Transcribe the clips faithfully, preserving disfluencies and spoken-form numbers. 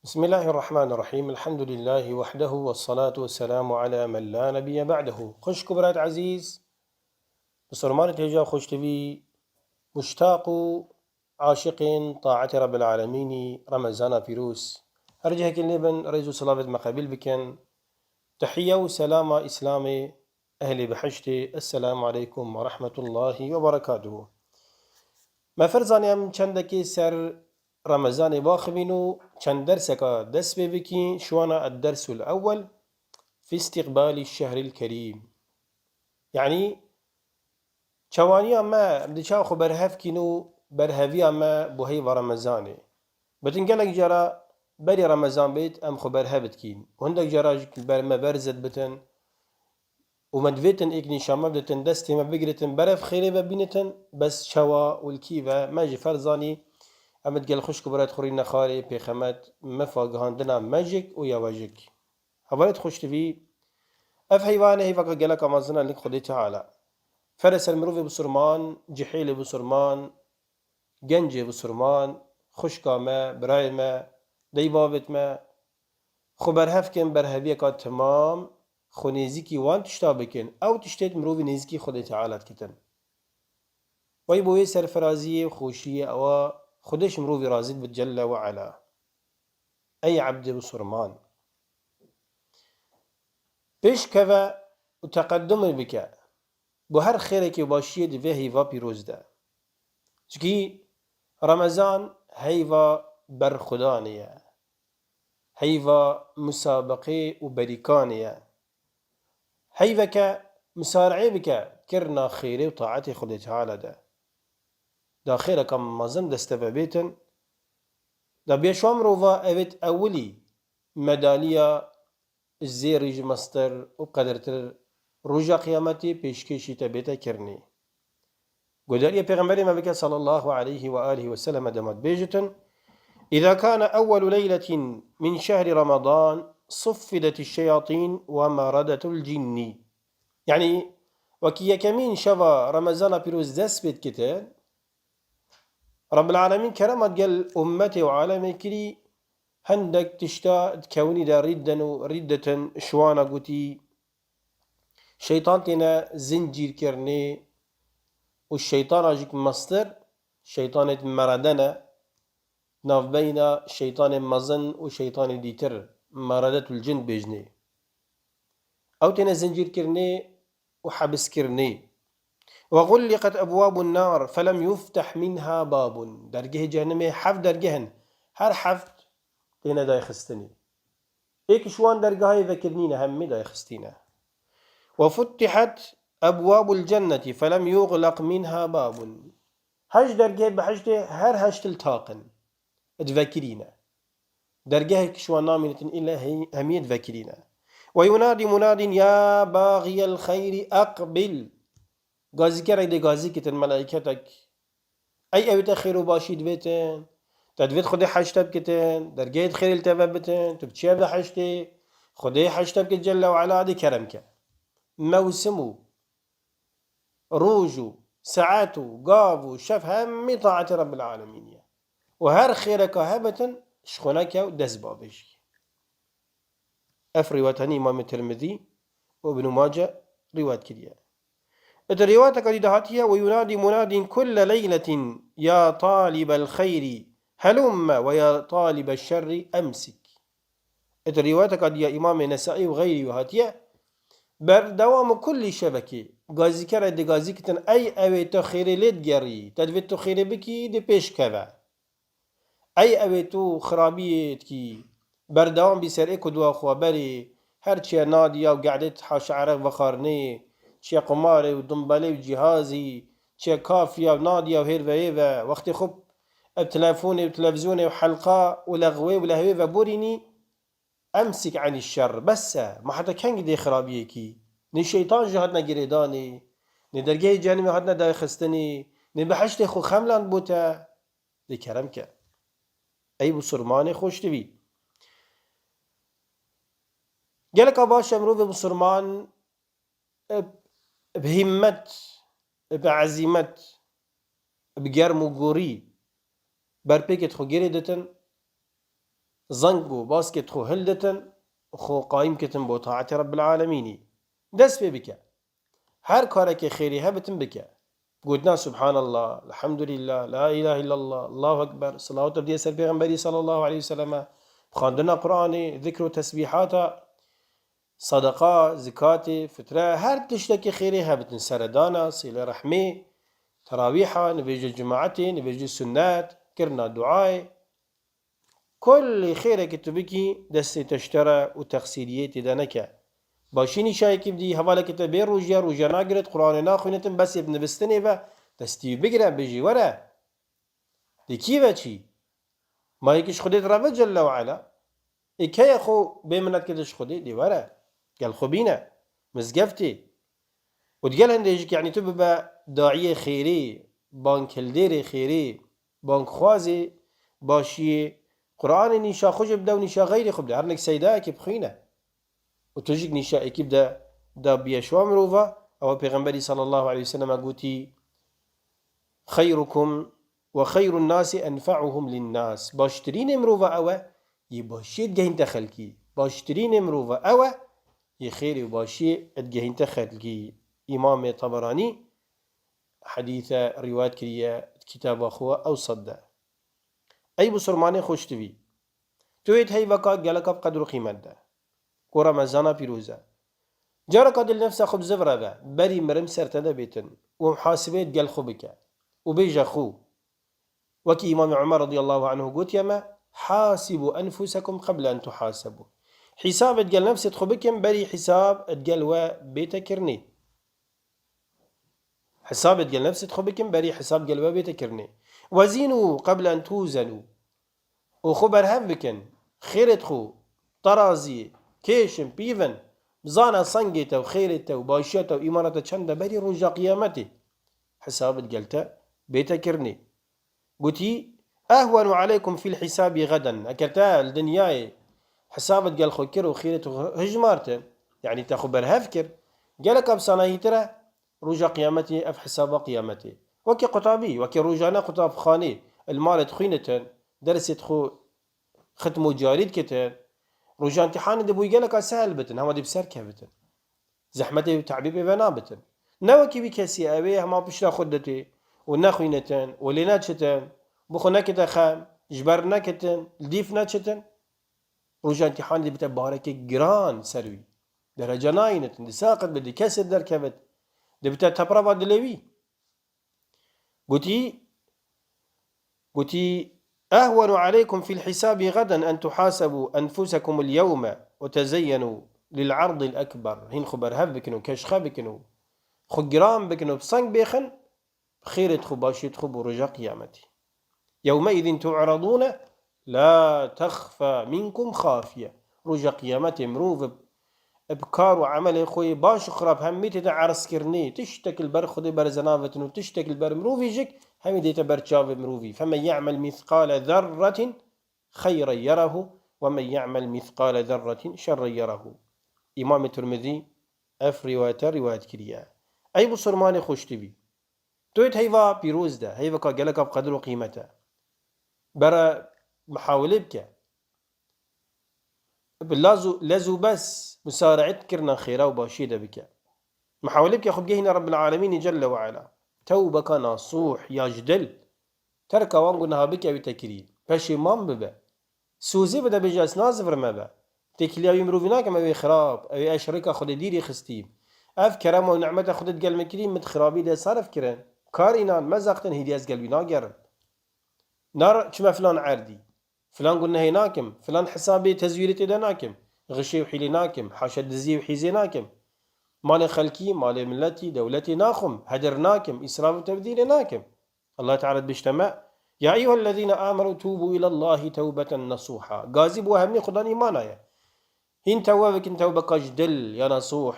بسم الله الرحمن الرحيم. الحمد لله وحده والصلاة والسلام على من لا نبي بعده. Xwişk û birayet ezîz, misilmanê hêja xweştivî, muştaq û aşiqên taetê Rebbil Alemînî, Remezana pîroz. Her cihekê lê bin, rêz û silavêt me qebîl bikin. Tehiye û selama Îslamê, ehlê bihiştê, Esselamu aleykum ve rahmetullahi ve berekatuhu. Me ferzanî em çendekê ser Remezanê baxivîn û çend derseka dest pê bikî, şiwana Eddersul Ewwel fi Îstîqbalî Şehril Kerîm. Yanî, çawaniya me, em diçe xwe berhev kîn û berheviya me bo heyva Remezanê. Bitin gelek cara berî Remezan bêt, em xwe berhev dikîn. Hindek cara jî ber me berz dibitin û me divêtin êk nîşan me biditin, destê me bigiritin, berev xêrê ve bînitin, bes çawa û li kî ve me ji ferzanî, em digel xwişk û birayet xwe rîne xarê, pêxemet, mefa gihandina mejik û yawejik. Hevalêt xweştivî, ev heyva ne heyvaka geleka mezin e lik Xwedê Teala. Fere ser mirovê bisurman, cihêlê bisurman, gencê bisurman, xwişka me, birayê me, dey bavêt me, xwe berhev kin, berheviyeka temam, xwe nêzîkî wan tişta bikin. Ew tiştêt mirovî nêzîkî Xwedê Teala dikitin. Wey bo wê serfiraziyê, xweşiyê ewa Xwedê ji mirovî razî dibit Celle ve Ala. Ey ebdê bisurman, pêş keve û teqedumê bike bo her xêrekê û başiyê di vê heyva pîroz de. Çikî Remezan heyva berxudanê ye. Heyva musabeqê û berîkanê ye. Heyveke misari'ê bike kirina xêrê û taetê Xwedê Teala de. Da xêreka mezin desteve bêtin. Da bêşwa mirova evêt ewilî medaliya zêrî ji mestir û qedirtir roja qiyametî pêşkêşî te bête kirinî. Godariyê Pêxemberê me bike sallallahu aleyhi ve alihi ve sellem dema dibêjitin, "Îza kane ewwelu leyletin min şehri Ramadan suffidet şeyatin ve maradetul cinni." Yanî, wekî yekemîn şeva Remezana pîroz dest pê dikitin, Rabbil Alemîn kerema digel ummetê û alemê kirî, hendek tişta di kewnî de rî didin û rî ditin, şiwana gotî, şeytan têne zincîrkirinê û şeytana jî mestir, şeytanê merede ne, navbeyna şeytanê mezin û şeytanê dîtir, meredetul cin bêjnê. Ew têne zincîrkirinê û hebiskirinê. "Ve gulliqet ebwabun nar felem yufteh minha babun." Dergehê cehennemê heft dergeh in. Her heft têne dayxistinê. Êk ji wan dergehayê vekirinî ne, hemî dayxistî ne. "Ve futtihet ebwabul cenneti felem yuglaq minha babun." Heşt dergehê behiştê her heşt li taq in. Divekirîne. Dergehek ji wan namînitin île hey-, hemiyê divekirîne. "Ve yunadi munadin ya baxiyel xeyri aqbil." Gazîkerek dê gazî kitin, melaîketek. Ey ew te xêr û başî divêtin. Te divêt Xwedê heşte bikitin. Dergehê xêrê li te ve bitin. Tu biçiye ve heştê. Xwedê heşte bikit Celle ve Ala dê kerem ke. Mewsim û roj û saet û gav û şev hemî taetê Rebbil Alemîn ye. Û her xêreka hebitin ji xwe neke û dest bavêjî. Ev rîwayet henî Îmamê Tirmidî û Ibnû Mace rîwayet kiriye. Di rîwayeteka dî de hatiye, "Ve yunadî munadin kulle leyletin ya talibel xeyrî helumme ve ya talibel şerrî emsik." Di rîwayeteka dî ya Îmamê Nesaî û xeyrî wî hatiye, berdewam û kullî şevekê gazîkerek dê gazî kitin, ey ewê tu xêrê lê digerî, te divê tu xêrê bikî, dê pêş keve. Ey ewê tu xirabiyê dikî, berdewam bî ser êk û dua xwe berê, her çiye nadiya û gedê haşa ereq vexwarinê, çiye qumarê û dumbelê û cîhazî, çiye kafiya û nadiya û hêr veyê ve, wextê xwe bi telefonê û televîzyonê û helqa û lexwê û lehwê ve borînî, emsik enî şer, bes e, ma heta kengî dê xirabiyekî? Nê şeytan jî hatine girêdanê, nê dergehê cehennemê hatine dayxistinê, nê behiştê xwe xemland bo te. Dê kerem ke. Ey bisurmanê xweştivî. Geleka baş e mirovê bisurman bi hîmmet, bi ezîmet, bi germ û gorî berpêkêt xwe girê ditin, zeng û baskê xwe hilditin, xwe qayîm kitin bo taetê Rebbil Alemînî. Dest pê bike. Her karekê xêrî hebitin bike. Gotina Subhanallah, Elhamdulillah, La ilahe illallah, Allahu Ekber, salawat diye ser Pêxemberî sallallahu aleyhi ve selleme, xwendina Qur'anê, zikr û tesbîhata, sadaqa, zikatê, fitre, her tiştekî xêrê hebitin, seredana, sîle rehmê, terawîha, nivêjê cemaetê, nivêjê sunnet, kirina duayê. Kulî xêrekî tu bikî, destê te ji te re û texsîriyê tê de neke. Başî nîşayekî bidî, hevalekî te bê rojiya, rojiya nagiret, Qur'anê naxwînitin, besê bi nivîstinê ve destî wî bigire, bijî were. Di kî ve çî? Ma yekî ji Xwedê direve Celle ve Ala. Ê keye xwe bê minet kete ji Xwedê, dê were. Gel xwe bîne. Mizgeftê. Û digel hindê jî, yanî tu bibe daiyê xêrê, banghildêrê xêrê, bangxwazê başiyê. Qur'anê nîşa xwe jî bide û nîşa xeyrê xwe bide. Her nek seydayekê bixwîne. Û tu jî nîşa êkî bide, da biye şiwa mirova, ew Pêxemberî sallallahu aleyhi ve sellem gotî, "Xeyrukum ve xeyrun nasi enfa'uhum linnas." Baştirînê mirova ew e, yê başiyê digehînte xelkî. Baştirînê mirova ew e, yê xêrê û başiyê digehînte xelkî. Îmamê Taberanî hedîse rîwayet kiriye kitaba xwe Ewsat de. Ey Musulmanê xweştivî, tu yê di heyveka geleka bi qedr û qîmet de, ku Remezana pîroz e. Careka dil nefsa xwe bi ziv re be, berî mirim ser te de bêtin û muhasibeyê digel xwe bike û bêje xwe. Wekî Îmamê Umer radiyallahu anhu gotiye me, "Hasibu enfusekum qebl en tuhasebu." Hîsabê digel nefsê xwe bikin, berî hîsab digel we bête kirinê. Hesabê digel nefsê xwe bikin, berî hesab gel we bête kirinê. Wezînû qebl en tûzenû. Û xwe berhev bikin. Xêrê xwe, teraziyê, kêşin, pîvin. Bizane sengê te û xêrê te û başiya te û îmana te çend e berî roja qiyametê. Hesabê digel te bête kirinê. Gotî, "Ehwenu aleykum fil hisabi gaden." Eger te li dinyayê hesabê digel xwe kir û xêrê xwe hijmartin, yanî te xwe berhev kir, geleka bi sanahîtir e, roja qiyametê ev hesaba qiyametê. Wekî qutabî, wekî rojane qutabxanê, li malê dixwînitin, dersê xwe xitm û carî dikitin, roja îmtihanê dibû geleka sehel bitin, hema dê bi ser kevitin. Zehmetê û te'bê pê ve nabitin. Ne wekî wî kesî ew ê hema pişta xwe diditê û nexwînitin û lê neçitin, bi xwe nekite xem, ji ber nekitin, li dîf neçitin. Roja îmtihanê dibite barekê giran ser wî. Derece nayînitin, disaqit bi di kesê derkevit. Dibite teprava dilê wî. Gotî, gotî, "Ehwenu aleykum fil hisabi gaden en tuhasebu enfusekumul yewme ve tezeyyenu lil ardil ekber." Hîn xwe berhev bikin û keşxe bikin û xwe giran bikin û bi seng bêxin, xêrê xwe, başiyê xwe bo roja qiyametê. "Yewmeizin tu'radûne la texfa minkum xafiye." Roja qiyametê mirov bi kar û emelê xwe yê baş û xirab hemî tê de erzkirinê. Tiştek li ber Xwedê berze navetin û tiştek li ber mirovî jik hemî dête ber çavê mirovî. "Femen ye'mel mîsqale zerretin xeyren yerehu ve men ye'mel mîsqale zerretin şerren yerehu." Îmamê Tirmizî ev rîwayete rîwayet kiriye. Ey Musulmanê xweştivî, tu yê di heyva pîroz de, heyveka geleka bi qedir û qîmet e. Bere mihawilê bike. Bi laz û, lez û bes musaraet kirina xêra û başiyê de bike. Mihawilê bike xwe bigehîne Rebbil Alemînê Celle ve Ala. Tewbeka nasûh ya ji dil. Terka wan gunaha bike wî te kirî. Peşêman bibe. Sozê bide bêje ez nazivirime be. Têkiliya wî mirovî nakim ew ê xirab, ew ê ez ji rêka Xwedê dîrî xistî. Ev kerema û nimeta Xwedê digel min kirî, min di xirabî de sarif kirin. Kar înan mezaqtin hêdî ez gel wî nagerim. Nar çime filan erdî. Filan gunehê nakim, filan hesabê tezwîrê tê de nakim, xişê û hîlê nakim, haşa diziyê û hîzê nakim. Malê xelkî, malê miletî, dewletê naxwim, hedir nakim, îsraf û tebdîlê nakim. Allah Teala dibêjte me, "Ya eyyuhellezîne âmenû tûbû ilallâhi tewbeten nasûha." Gazî bo hemî Xudan îmana ye. Hîn tewbe bikin tewbeka ji dil ya nasûh.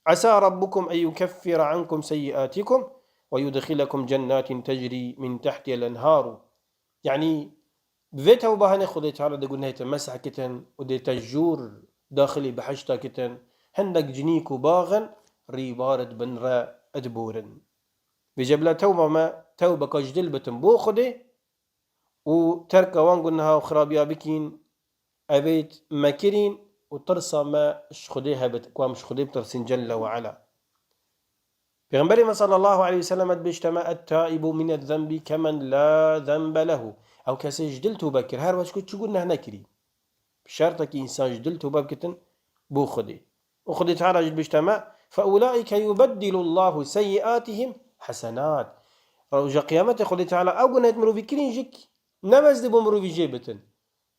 "Esâ rabbukum en yukeffire ankum seyyiatikum ve yudxilekum cennatin tecrî min tehtihel enharu." Yanî, bi vê tewba hene Xwedê Teala dê gunehê te meseh kitin û dê te jûr daxilî behişta kitin, hindek cinîk û baxin rîbar di bin re diborin. Vêce bila tewba me, tewbeka ji dil bitin bo Xwedê û terka wan guneha û xirabiya bikîn, Evêt me kirîn û tirsa me ji Xwedê hebit, ku em ji Xwedê bitirsîn Celle ve Ala. Pêxemberê me sallallahu aleyhi ve sellem dibêjte me, "Et-taibu mine zenbi kemen la zenbe lehu." Ew kesê ji dil tobe kir, her weş ku çi guneh nekirî. Bi şertekî însan ji dil tobe bikitin bo Xwedê. Û Xwedê Teala jî dibêjte me, "Fe ulaike yubeddilu Allahu seyyiatihim hasenat." Roja Qiyametê Xwedê Teala ew gunehê mirovî kirîn jî nebez dê bo mirovî jê bitin.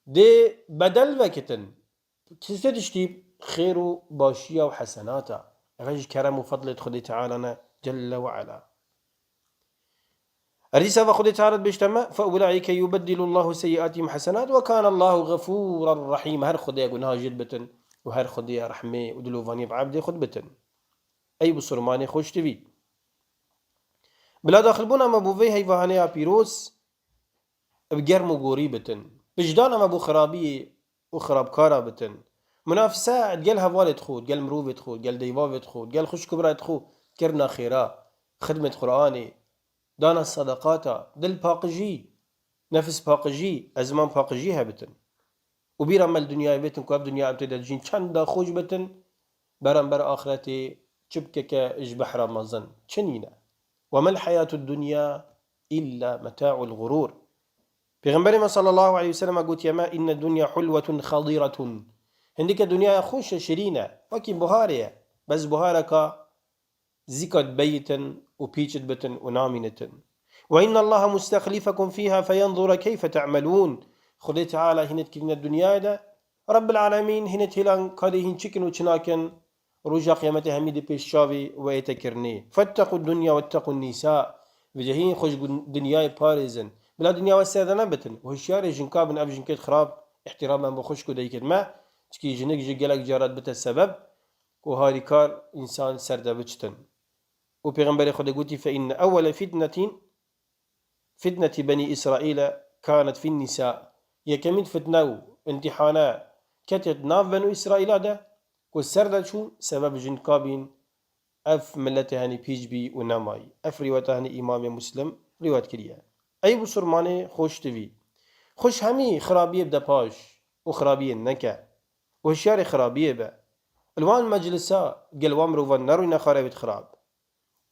Dê bedel vekitin. Tiştê tiştî xêr û başiya û hesenata. Ev ji kerem û fedlê Xwedê Teala ne, Celle ve Ala. Her dîsa ve Xwedê Teala dibêjte me, "Fe ulaike yubeddilu Allahu seyyiatihim hasenat ve kana Allahu ğefuran rahîm." Her Xwedê gunaha jê bitin û her Xwedê rehmê û dilovaniyê bi ebdê xwe bitin. Ey bisurmanê xweştivî. Bila daxilbûna me bo vê heyvahaneya pîroz, bi germ û gorî bitin. Pijdana me bo xirabiyê û xirabkara bitin. Munafise digel hevalê xwe, digel mirovê xwe, digel deyvavê xwe, digel xwişk û birayê xwe, kirina xêra, xidmet Qur'anê, dana sedeqata, dil paqijî, nefis paqijî, ezman paqijî hebitin. Û bîra me li dinyayê bêtin ku ev dinya em tê de dijîn çenda xweş bitin, beramber axretê çi bikeke ji behra mezin çi nîne. "Ve mel heyatud dunya illa meta'ul gurur." Pêxemberê me sallallahu aleyhi ve sellem gotiye me, "İnne dunya hulwetun xadiratun." Hindike dinyaya xweş e, şirîn e. Wekî buharê ye. Bes buhareka zîka dibeyitin û pîç dibitin û namînitin. "Ve innallaha mustexlifekum fiha feyenzura keyfe te'melûn." Xwedê Teala hîn dikirîne dinyayê de. Rabbil Alemîn hîn hêlan kadê hîn çi kin û çi nakin. Roja Qiyametê hemî dê pêş çavê we ête kirinê. "Fettequ dunya wettequ nisa." Vêce hîn xwe ji gun-, dinyayê parêzin. Bila dinya we ser de nebitin. Hişyarê jinka bin, ev jinkêt xirab, îhtîramen bo xwişk û dayikêt me. Çikî jinik jî gelek cara dibite sebeb ku harîkar însan ser de biçitin. Û Pêxemberê Xwedê gotî, "Fe inne ewwele fitnetin, fitneti Benî Îsraîle kanet fin nisa." Yekemîn fitne û îmtîhane ketê di nav Benû Îsraîla de, ku ser de çû, sebeb jinka bîn, ev miletê henî pîç bî û nemayî. Ev rîwayeta henî Îmamê Muslim rîwayet kiriye. Ey bisurmanê xweştivî. Xweş hemî xirabiyê bide paş û xirabiyê neke. Û hişyarê xirabiyê be. Li wan meclisa gel wan mirovan nerûyne xarê wêt xirab.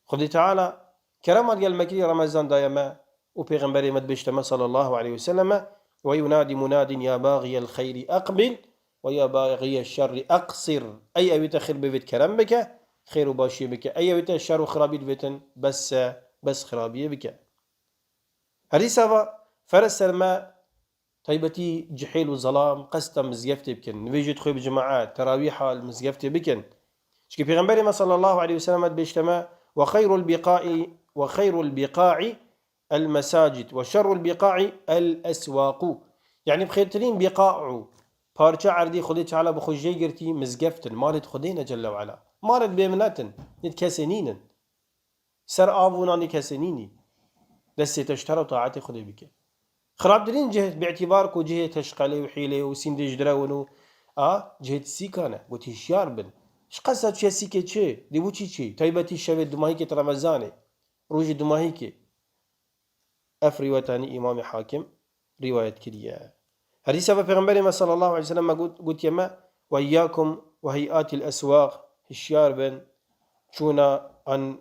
Xwedê Teala kerema digel me kirî Remezan daye me û Pêxemberê me dibêjte me sallallahu aleyhi ve selleme, "Ve yunadi munadin ya bagiyel xeyri eqbil ve ya bagiye şerri eqsir." Ey ewê te xêr bivêt kerem bike, xêr û başiyê bike. Ey ewê te şer û xirabî divêtin, bes e, bes xirabiyê bike. Herîsa va, ferz ser me taybetî cihêl û zelam qesta mizgeftê bikin. Nivêjê dixwê bi cemaet, terawîha li mizgeftê bikin. Çikî Pêxemberê me sallallahu aleyhi ve sellem dibêjte me, "Ve xeyrul biqa'i, ve xeyrul biqa'i el mesacid, ve şerrul biqa'i el eswaqu." Yanî bi xêrtirîn biqa û parça erdî Xwedê Teala bi xwe jê girtî mizgeft in, malêt Xwedê ne Celle ve Ala. Malêt bêminet in, nêt kesê nînin. Ser av û nanê kesê nînî. Destê te ji te re û taetê Xwedê bike. Xirabtirîn cih, bi îtîbar ku cihê teşqelê û hîlê û sîndê ji direwin û a cihê sîkan e. Gotî hişyar bin. Ji qesa çiye sîkê çi? Dê bû çî çi? Taybetî şevê dumahîkê di Remezanê. Rojê dumahîkê. Ev rîwayet anî Îmamê Hakim rîwayet kiriye. Hedîsa ve Pêxemberê me sallallahu aleyhi ve sellem me got, gotiye me, "Ve iyyakum ve hey'atil eswaq", hişyar bin, çûna an,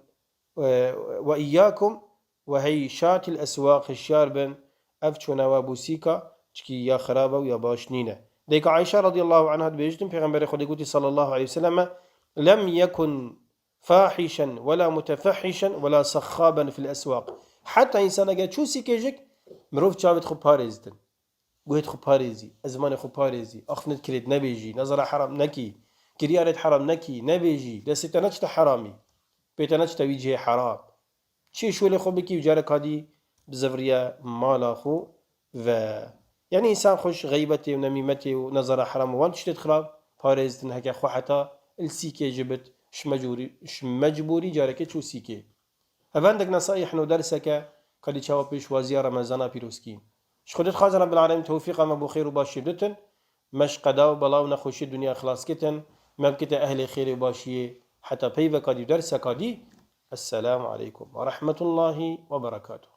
e, "Ve iyyakum ve heyşatil eswaq", hişyar bin, ev çûna we bûsîka, çikî ya xirab e û ya baş nîne. Dêka Ayşe radiyallahu anha dibêjtin, Pêxemberê Xwedê gotî sallallahu aleyhi ve sellem me, "Lem yekun fahişen, wela mutefehişen, wela sexxaben fil eswaq." Heta însan eger çû sîkê jik, mirov çavêt xwe parêzitin. Guhêt xwe parêzî, ezmanê xwe parêzî, axifnet kirêt nebêjî, nezara heram nekî, kiryarêt heram nekî, nebêjî, destê te neçite heramî, pê te neçite wî cihê heram. Çi şolê xwe bikî û careka dî bizevriye mala xwe ve. Yanî însan xweş xeybetê û nemîmetê û nezara heram û wan tiştêt xirab parêzitin heke xwe heta li sîkê ji bit, ji mecbûrî, ji mecbûrî carekê çû sîkê. Ev hindek nesayih û derseke kadî çawa pêşwaziya Remezana pîrozkî. Ji Xwedê dixwazin Rebbil Alemîn tewfîqa me bo xêr û başiyê biditin, me ji qeda û bela û nexweşiyê dinya xilas kitin, me bikite ehlê xêrê û başiyê heta peyveka dî û derseka dî. Esselamu aleykum ve rahmetullahi ve berekatuh.